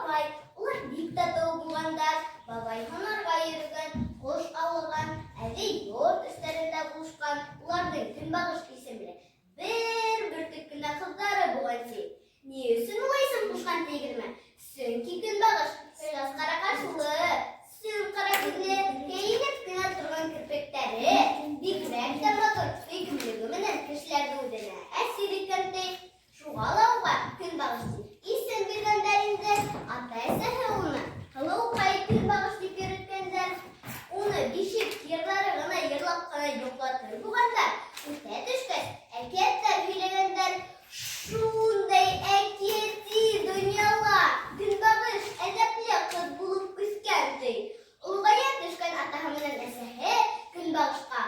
бабай. Улар бик татыу булғандар. Бабай һунарға йөрөгән, ҡош аулаған, әбей йорт эштәрендә булышҡан. Уларҙың Көнбағыш исемле бер бөртөк кенә ҡыҙҙары булған, ти. Ни өсөн улай исем ҡушҡан тигеҙме? Сөнки Көнбағыш бераз ҡара ҡашлы, сүм ҡара күҙле, кәйелеп кенә торған керпектәре, бигерәк тә матур һөйкөмлөгө менән кешеләрҙе үҙенә әсир иткән, ти. Шуға ла уға Көнбағыш тип исем биргәндәр инде. Ата-әсәһе уны Һылыуҡай Көнбағыш тип йөрөткәндәр. Уны бишек йырҙары ғына йырлап ҡына йоҡлатыр булғандар. Үҫә төшкәс, әкиәттәр һөйләгәндәр. Шундай әкиәти донъяла Көнбағыш әҙәпле ҡыҙ булып үҫкән, ти. Олоғая төшкән атаһы менән әсәһе Көнбағышҡа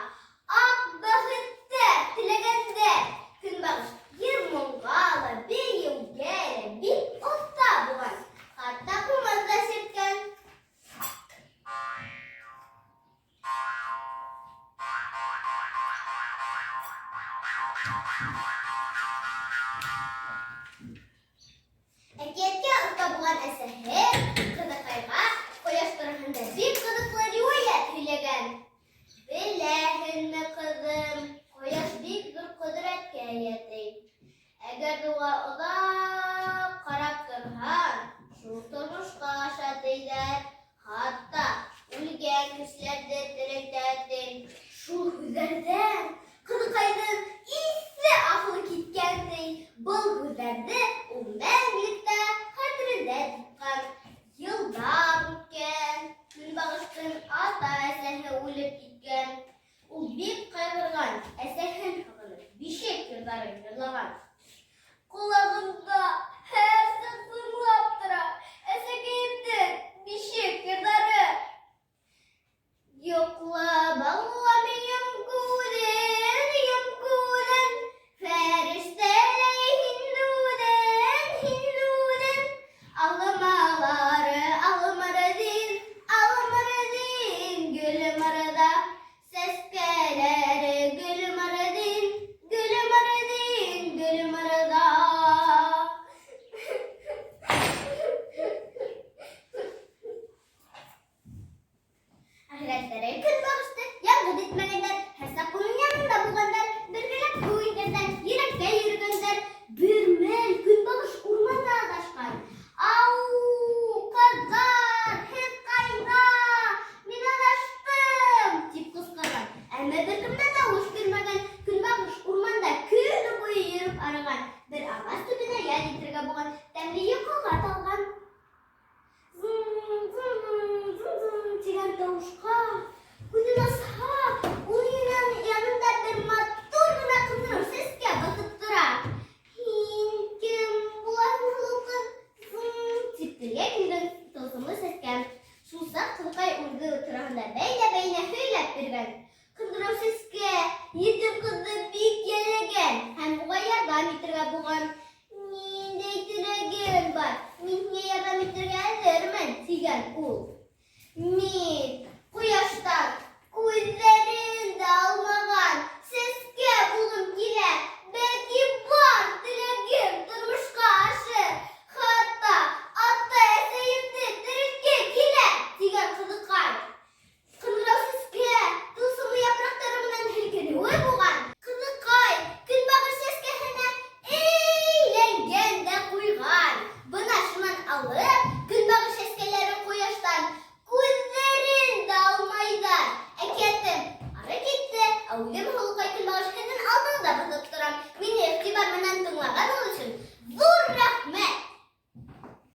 Аҡ бәхеттәр теләгәндәр. Көнбағыш йыр-моңға ла, бейеүгә лә бик оҫта булған. Хатта ҡумыҙ ҙа сирткән. Әкиәткә оҫта булған әсәһе ҡыҙыҡайға ҡояш тураһында бик ҡыҙыҡлы риүәйәт һөйләгән. Беләһеңме, ҡыҙым, ҡояш бик ҙур ҡөҙрәткә эйә, ти. Әгәр ҙә уға оҙаҡ ҡарап торһаң, шул тормошҡа аша, тиҙәр. Хатта үлгән кешеләрҙе терелтә, ти. Шул һүҙҙәрҙән ҡыҙыҡайҙың иҫе-аҡылы киткән, ти. Был һүҙҙәрҙе ул мәңгелектә хәтерендә тотҡан. Йылдар үткән, Көнбағыштың ата-әсәһе үлеп киткән. Ул бик ҡайғырған, әсәһен һағынып, бишек йырҙарын йырлаған. Ҡолағымда һәр саҡ зыңлап тора әсәкәйемдең бишек йырҙары. Йоҡла, балам, йом күҙен, йом күҙен, Фәрештәләй һин үҙең, һин үҙең. Алмалары алмырҙин, алмырҙин, гөлмырҙа, Сәскәләре гөлмырҙин, гөлмырҙин, гөлмырҙа. Әхирәттәре көнбағышты яңғыҙ итмәгәндәр, һәр саҡ уның янында булғандар, бергәләп һыу ингәндәр, ерәккә йөрөгәндәр. Бер мәл көнбағыш урманда аҙашҡан. Ау, ҡыҙҙар, һеҙ ҡайҙа? Мин аҙаштым! тип ҡысҡырған. Әммә бер кем дә тауыш бирмәгән. Көнбағыш урманда көнө буйы йөрөп арыған. Бер ағас төбөнә ял итергә булған, тәмле йоҡоға талған. Зың-зың-зың-зың тигән тавышка күҙен асһа, ул янында бер матур ғына ҡыңғырау сәскә баҫып тора. Һин кем булаһың, һылыу ҡыҙ? Зың тип телгә килгән тылсымлы сәскә. Шул саҡ ҡыҙыҡай үҙе тураһында бәйнә-бәйнә һөйләп биргән. Ҡыңғырау сәскә етем ҡыҙҙы бик йәлләгән һәм уға ярҙам итергә булған. Ниндәй теләгең бар, мин һиңә ярҙам итергә әҙермен, тигән ул. Мин ҡояштан күҙҙәрен дә алмаған сәскә булғым килә, бәлки бар теләгем тормошҡа ашыр, хатта атай-әсәйемде терелтке килә, тигән ҡыҙыҡай. Ҡыңғырау сәскә, тылсымлы япраҡтары менән һелкенеүе булған. Ҡыҙыҡай көнбағыш сәскәһенә әйләнгән дә ҡуйған. Бына шунан алып, көнбағыш сәскәләре ҡояштан күҙҙәрен дә алмайҙар. Әкиәтем ары китте, ә үҙем һылыуҡай көнбағыш һеҙҙең алдығыҙҙа баҫып торам. Мине иғтибар менән тыңлағанығыҙ